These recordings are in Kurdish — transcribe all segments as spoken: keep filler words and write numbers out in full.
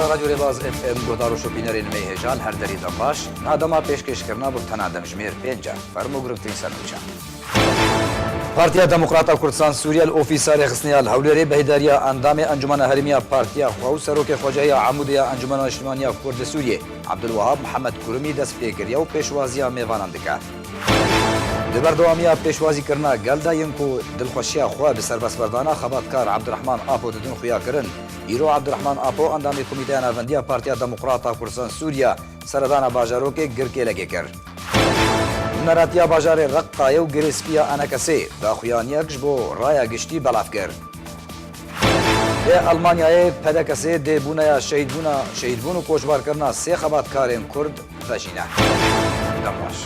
Radyo Rêbaz F M, guhdar û şopînerên me hêja li her derî dem baş. Niha dema pêşkêşkirina bultena demjimêr pênc e. Fermo girîngtirîn sernûçe. Partiya Demokrata Kurdistan Sûriye li ofîsa rêxistinê ya li Hewlêrê behdariya endamê Encûmena Herêmî ya Partiya Xwe û Serokê Xwecehiya Amûdê ya Encûmena Niştimanî ya Kurd li Sûriyê, Abdulwehab Mihemed Kurumî dest pê kiriye û pêşwaziya mêvanan dike. Di berdewamiya pêşwazîkirina gel de yên ku dilxweşiya xwe bi serbestberdana xebatkar Abdurrahman Apo didin xuyakirin, îro Abdurrahman Apo endamê Komîteya Navendî ya Partiya Demokrata Kurdistan Sûriye seredana bajarokê Girkêlegê kir. Huneratiya bajarê Reqayê û Girê Spî ya Enekesê daxuyaniyek ji bo raya giştî belav kir. Li Elmanyayê P D K S dê bûneya şehîdbûna, şehîdbûn û koçbarkirina sê xebatkarên Kurd vejîne. Dem baş.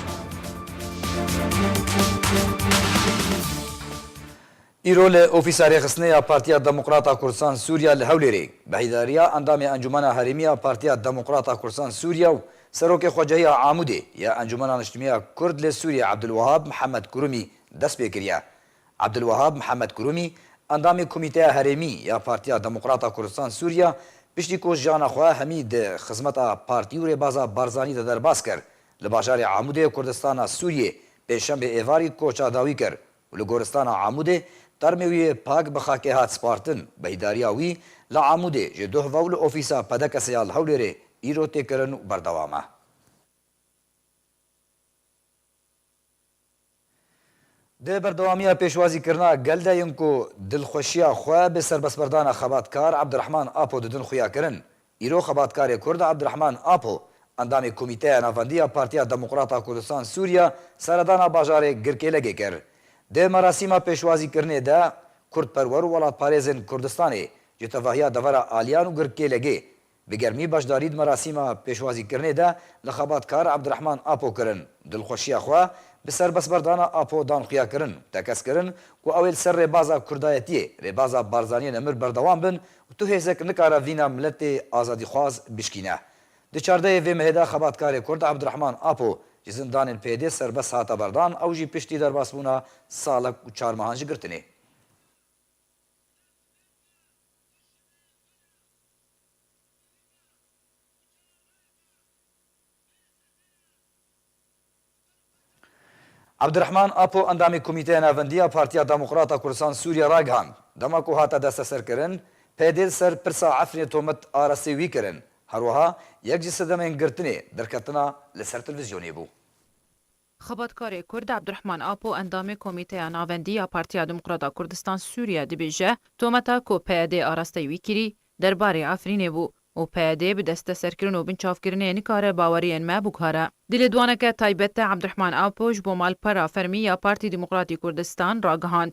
Îro li Ofîsa Rêxistinê ya Partiya Demokrata Kurdistan Sûriye li Hewlêrê, behdariya endamê Encûmena Herêmî ya Partiya Demokrata Kurdistan Sûriye û Serokê Xwecehiya Amûdê ya Encûmena Niştimî ya Kurd li Sûriye Abdulwehab Mihemed Kurumî dest pê kiriye. Abdulwehab Mihemed Kurumî, endamê Komîteya Herêmî ya Partiya Demokrata Kurdistan Sûriye, piştî ku jiyana xwe hemî di xizmeta partî û rêbaza Barzanî de derbas kir, li bajarê Amûdê Kurdistana Sûriyê pêşembe êvarî koça dawî kir û li goristana Amûdê termê wî yê pak bi xakê hat spartin. Behdariya wî li Amûdê ji duh ve û li ofîsa P D K S ya li Hewlêrê îro tê kirin û berdewam e. Di berdewamiya pêşwazîkirina gel de yên ku dilxweşiya xwe bi serbestberdana xebatkar Abdurrahman Apo didin xuyakirin, îro xebatkarê Kurd Abdurrahman Apo, endamê Komîteya Navendî ya Partiya Demokrata Kurdistan Sûriye, seredana bajarê Girkêlegê kir. Di merasîma pêşwazîkirinê de kurdperwer û welatparêzên Kurdistanê ji tevahiya devera Aliyan û Girkêlegê bi germî beşdarî di merasîma pêşwazîkirinê de li xebatkar Abdurrahman Apo kirin. Dilxweşiya xwe bi serbestberdana Apo dan xuyakirin, tekez kirin ku ew ê li ser rêbaza kurdayetiyê, rêbaza Barzaniyê nemir berdewam bin û tu hêzek nikare vîna miletê azadîxwaz bişkîne. Di çardehê vê mehê de xebatkarê Kurd Abdurrahman Apo ji zindanên P Y D'ê serbest hate berdan, ew jî piştî derbasbûna salek û çar mehan ji girtinê. Abdurrahman Apo, endamê Komîteya Navendî ya Partiya Demokrata Kurdistan Sûriye ragihand, dema ku hate desteserkirin, P Y D li ser pirsa Efrînê tomet arastê wî kirin. Her wiha yek ji sedemên girtinê derketina li ser televîzyonê bû. Xebatkarê Kurd Abdurrahman Apo, endamê Komîteya Navendî ya Partiya Demokrata Kurdistan Sûriye dibêje, tometa ku P Y D arasteyî wî kirî, derbarê Efrînê bû û P Y D bi desteserkirin û binçavkirinê nikare baweriyên me biguhere. Di lêdwaneke taybet de Abdurrahman Apo ji bo malpera fermî ya Partî Demokratî Kurdistan ragihand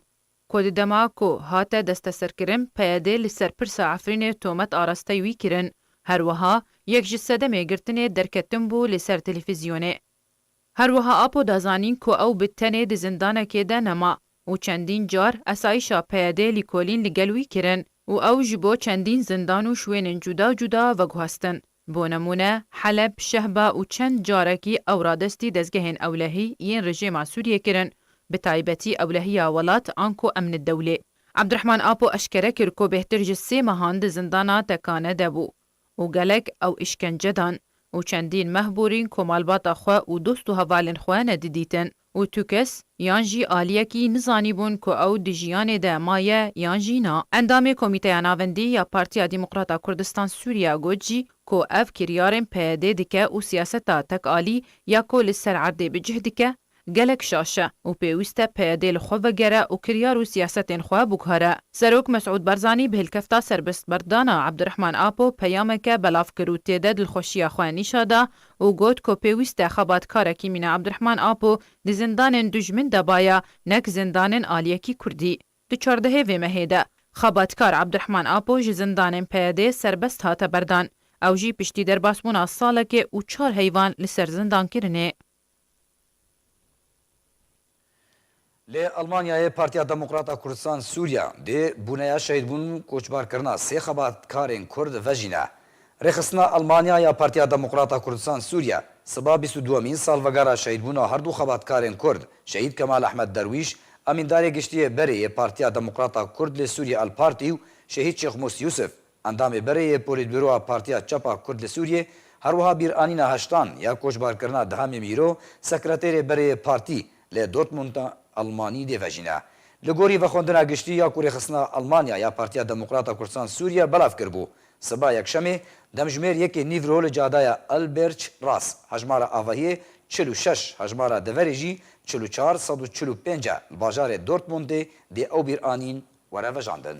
ku di dema ku hate desteserkirin, P Y D li ser pirsa Efrînê tomet arasteyî wî kirin. Her wiha yek ji sedemê girtinê derketin bû li ser televîzyonê. Her wiha Apo da zanîn ku ew bi tenê di zindanekê de nema û çendîn car esayîşa P Y D lîkolîn li gel wî kirin û ew ji bo çendîn zindan û şwênên cuda cuda veguhestin. Bo nemûne, Heleb, Şehba û çend carekî ew radestî dezgehên ewlehî yên rejîma Sûriyê kirin, bi taybetî ewlehiya welat anku emni dewlê. Abdurrahman Apo eşkere kir ku bêhtir ji sê mehan di zindana tekane de bû û gelek ew îşkence dan û çendîn meh borîn ku malbata xwe û dost û hevalên xwe nedidîtin û tu kes yan jî aliyekî nizanîbûn ku ew di jiyanê de maye yan jî na. Endamê Komîteya Navendî ya Partiya Demokrata Kurdistan Sûriye got jî ku ev kiryarên P Y D dike û siyaseta tekalî ya ku li ser erdê bi cih dike, gelek şaş e û pêwîst e P Y D li xwe vegere û kiryar û siyasetên xwe biguhere. Serok Mesûd Barzanî bi hilkefta serbestberdana Abdurrahman Apo peyameke belav kir û tê de dilxweşiya xwe nîşa da û got ku pêwîst e xebatkarekî mîna Abdurrahman Apo di zindanên dijmin de baya, nek zindanên aliyekî kurdî. Di çardehê vê mehê de xebatkar Abdurrahman Apo ji zindanên P Y D serbest hate berdan. Ew jî piştî derbasbûna salekê û çar heyvan li ser zindankirinê. Li Almanyayê Partiya Demokrata Kurdistan Sûriye dê bûneya şehîdbûn û koçbarkirina sê xebatkarên Kurd vejîne. Rêxistina Almanya ya Partiya Demokrata Kurdistan Sûriye siba bîst û duemîn salvegera şehîdbûna her du xebatkarên Kurd, şehîd Kemal Ehmed Derwîş, emîndarê giştî yê berê yê Partiya Demokrata Kurd li Sûriye El Partî û şehîd Şêxmûs Yûsif, Endamê berê yê Polîtbûroya Partiya Çep a Kurd li Sûriyê, her wiha bîranîna heştan ya koçbarkirina Dihamê Mîro, sekreterê berê yê partî li Dortmunda Almanî dê vejîne. Li gorî vexwendina giştî ya ku rêxistina Almanya ya Partiya Demokrata Kurdistan Sûriye belav kiribû, siba Yekşemê demjimêr yekê nîvro li cadaya Albertstrasse, hejmara avahiyê çil û şeş, hejmara deverê jî çil û çar sed û çil û pênc e, li bajarê Dortmundê dê ew bîranîn were vejandin.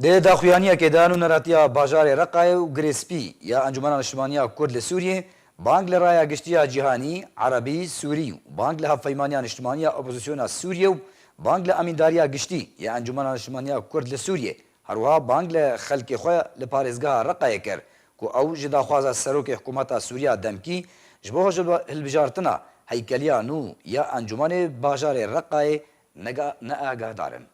Di daxuyaniyekê de nûneratiya bajarê Reqayê û Girê Spî ya Encûmena Niştimaniya Kurd li Sûriyê, bang li raya giştî ya cîhanî, erebî, sûrî û bang li Hevpeymaniya Niştimaniya Opozisyona Sûriyê û bang li Emîndariya Giştî ya Encûmena Niştimaniya Kurd li Sûriyê, her wiha bang li xelkê xwe li parêzgeha Reqayê kir, ku ew ji daxwaza serokê hikûmeta Sûriya demkî ji bo hilbijartina heykeliya nû ya Encûmenê bajarê Reqayê nega-, neagahdar in.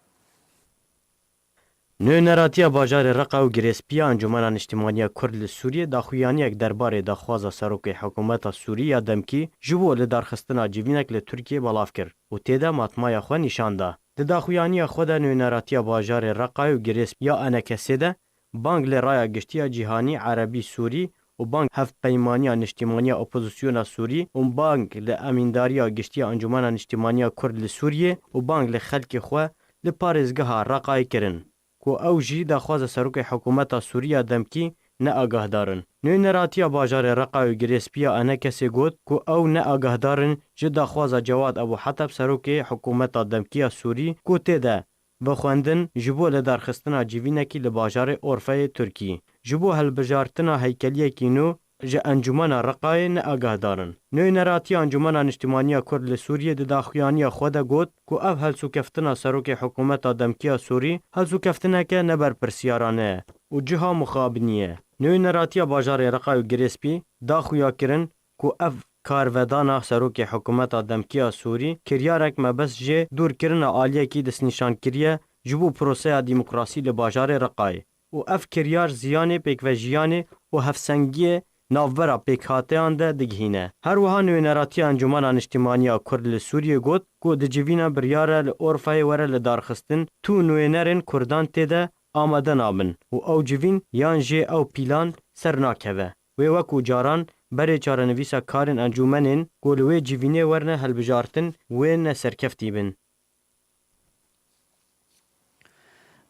Nûneratiya bajarê Reqa û Girêspî ya Encûmena Niştimaniya Kurd li Sûriyê daxuyaniyek derbarê daxwaza serokê hikûmeta Sûrî ya demkî ji bo lidarxistina civînek li Tirkiyê belav kir û tê de matmaya xwe nîşan da. Di daxuyaniya xwe de nûneratiya bajarê Reqayê û Girêspî ya E N K S'ê de bang li raya giştî ya cîhanî, erebî, sûrî û bang hevpeymaniya niştîmaniya opozisyona sûrî û bang li emîndariya giştî ya Encûmena Niştîmaniya Kurd li Sûriyê û bang li xelkê xwe li parêzgeha Reqayê kirin, ku ew jî daxwaza serokê hikûmeta Sûrî ya demkî neagahdar in. Nûneratiya bajarê Reqayê û Girêspî ya E N K S'ê got ku ew neagahdar in ji daxwaza Cewad Ebû Heteb serokê hikûmeta demkî ya Sûrî ku tê de vexwendin ji bo lidarxistina civînekî li bajarê Orfeyê Tirkî, ji bo hilbijartina heykeliyekî nû ji Encûmena Reqayê neagahdar in. Nûneratiya Encûmena Niştîmaniya Kurd li Sûriyê di daxuyaniya xwe de got ku ev helsûkeftina serokê hikûmeta demkî ya Sûrî helsûkeftineke ne berpirsiyarane ye û ciha mixabinî ye. Nûneratiya bajarê Reqayê û Girêspî da xuya kirin ku ev karvedana serokê hikûmeta demkî ya Sûrî kiryarek mebest ji dûrkirina aliyekî destnîşankirî ye ji bo proseya demokrasî li bajarê Reqayê û ev kiryar ziyanê pêkvejiyanê û hevsengiyê navbera pêkhateyan de digihîne. Her wiha nûneratiya Encûmena Niştîmaniya Kurd li Sûriyê got ku di civîna biryar e li Orfayê were lidarxistin, tu nûnerên Kurdan tê de amade nabin û ew civîn yan jê ew pîlan ser nakeve. Wê wekû caran berê çarenivîsa karên encûmenên ku li wê civînê werne hilbijartin wê ne serkeftî bin.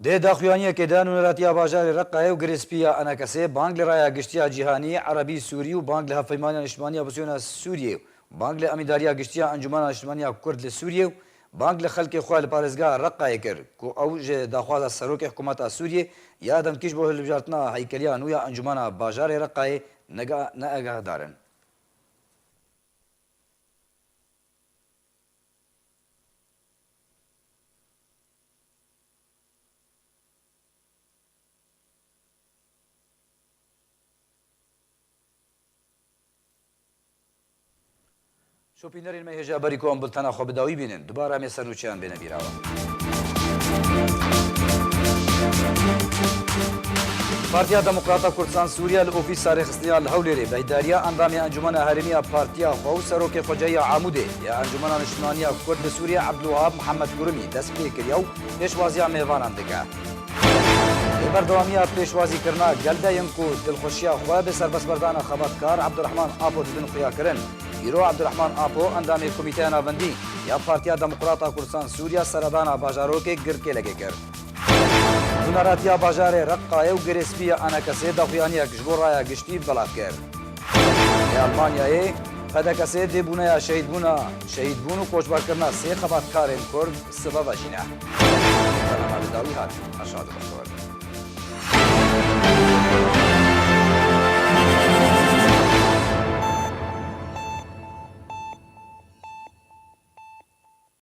Di daxuyaniyekê de nûneratiya bajarê Reqayê û Girê Spî ya E N K S'ê bang li raya giştî ya cîhanî, erebî, sûrî û bang li Hevpeymaniya Niştimaniya Opozîsyona Sûriyê û bang li Emîndariya Giştî ya Encûmena Niştimaniya Kurd li Sûriyê û bang li xelkê xwe li parêzgeha Reqayê kir ku ew ji daxwaza serokê hikûmeta Sûriyê ya demkî ji bo hilbijartina heykeliya nû ya Encûmena Bajarê Reqayê nega-, neagahdar in. Şopînerên me hêja berî ku em bultena xwe bi dawî bînin, dubare em ê ser nûçeyan bêne bîra we. Partiya Demokrata Kurdistan Sûriye li ofîsa rêxistiniya li Hewlêrê beydariya endamê Encûmena Herêmî ya Partiya xwe û serokê xwecehî ya Amûdê ya Encûmena Niştimaniya Kurd li Sûriye Ebdulwehab Mihemed Kurumî dest pê kiriye û pêşwaziya mêvanan dike. Li berdewamiya pêşwazîkirina gel de yên ku dilxweşiya xwe bi serbestberdana xebatkar Ebdurehman Apo didin xuyakirin, îro Ebdurehman Apo endamê Komîteya Navendî ya Partiya Demokrata Kurdistan Sûriye seredana bajarokê Girkêlegê kir. Nûneratiya bajarê Reqayê û Girê Spî ya E N K S'ê daxuyaniyek ji bo raya giştî belav kir. Li Almanyayê P D K S'ê dê bûneya şehîdbûna, şehîdbûn û koçberkirina sê xebatkarên Kurd sibe vejîne. Bernameya bi dawî hat, ez şad û bextewar bim.